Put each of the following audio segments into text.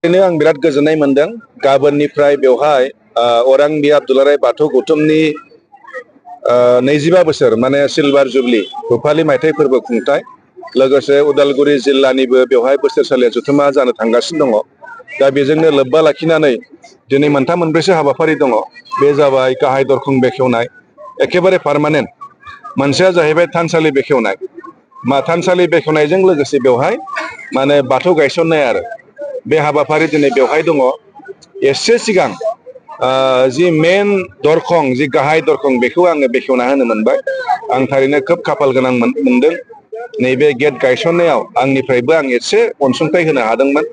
आं बिराद गोजोननाय मोनदों गाबोननिफ्राय बेवहाय अरांबी आब्दुलाराय बाथौ गौथुमनि 25 बोसोर माने सिलभार जुबली रुफालि मायथाइ फोरबो खुंथाय लोगोसे उदालगुरि जिल्लानिबो बेवहाय बोसोरसालिया जथुमा जानो थांगासिनो दङ। दा बेजोंनो लोब्बा लाखिनानै दिनै मोनथाम मोनब्रैसो हाबाफारि दङ। बे जाबाय गाहाय दरखं बेखेवनाय एखेबारे पार्मानेन्ट, मोनसेया जाहैबाय थानसालि बेखेवनाय। थानसालि बेखेवनायजों लोगोसे बेवहाय माने बाथौ गायसननाय आरो बे हाबाफारि दिनै बेवहाय दङ। एसे सिगां जि मेन दरखं जि गाहाय दरखं बेखौ आङो बेखेवना होनो मोनबाय। आं थारैनो खोब खाफाल गोनां मोनदों। नैबे गेट गायसननायाव आंनिफ्रायबो आं एसे अनसुंथाइ होनो हादोंमोन।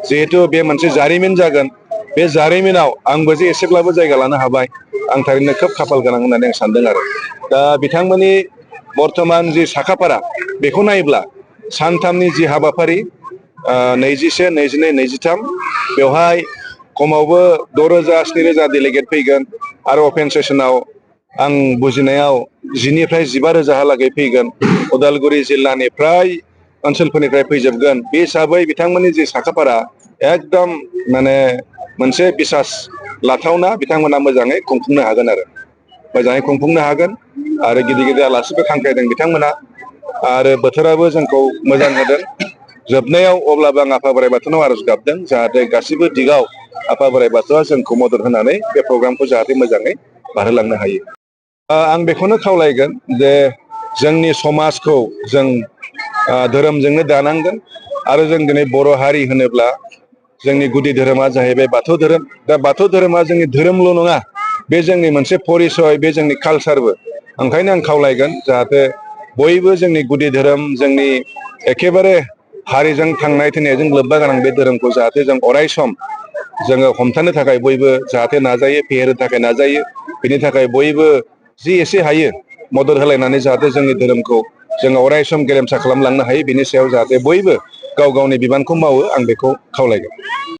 जिहेतु बे मोनसे जारिमिन जागोन, बे जारिमिनाव आंबो जे एसेब्लाबो जायगा लानो हाबाय, आं थारैनो खोब खाफाल गोनां होननानै आं सानदों आरो दा बिथांमोननि बर्तमान जि साखाफारा बेखौ नायोब्ला सानथामनि जि हाबाफारि 21, 22, 23 बेवहाय खमावबो 6,000 7,000 डेलिगेट फैगोन आरो अपेन सेसनाव आं बुजिनायाव 10 निफ्राय 15,000हालागै फैगोन। उदालगुरि जिल्लानिफ्राय ओनसोलफोरनिफ्राय फैजोबगोन। बे हिसाबै बिथांमोननि जि साखाफारा एकदम माने मोनसे बिसास लाथावना, बिथांमोना मोजाङै खुंफुंनो हागोन आरो मोजाङै खुंफुंनो हागोन आरो गिदिर गिदिर आलासिबो हांख्रायदों बिथांमोना आरो बोथोराबो जोंखौ मोजां होदों। जोबनायाव अब्लाबो आं आफा बोराइ बाथौनाव आरज गाबदों जाहाथे गासिबो दिगाव आफा बोराइ बाथौआ जोंखौ मदद होनानै बे प्रग्रामखौ जाहाथे मोजाङै बारहोलांनो हायो। आं बेखौनो खावलायगोन जे जोंनि समाजखौ जों धोरोमजोंनो दानांगोन आरो जों दिनै बर' हारि होनोब्ला जोंनि गुदि धोरोमा जाहैबाय बाथौ धोरोम। दा बाथौ धोरोमा जोंनि धोरोमल' नङा, बे जोंनि मोनसे परिसय, बे जोंनि कालसारबो। ओंखायनो आं खावलायगोन जाहाथे बयबो जोंनि गुदि धोरोम, जोंनि एखेबारे हारिजों थांनाय थैनायजों लोब्बा गोनां बे धोरोमखौ जाहाथे जों अराय सम जोङो हमथानो थाखाय बयबो जाहाथे नाजायो, फेहेरनो थाखाय नाजायो। बिनि थाखाय बयबो जि एसे हायो मदद होलायनानै जाहाथे जोंनि धोरोमखौ जोङो अराय सम गेरेमसा खालामलांनो हायो, बिनि सायाव जाहाथे बयबो गाव गावनि बिबानखौ मावो, आं बेखौ खावलायगोन।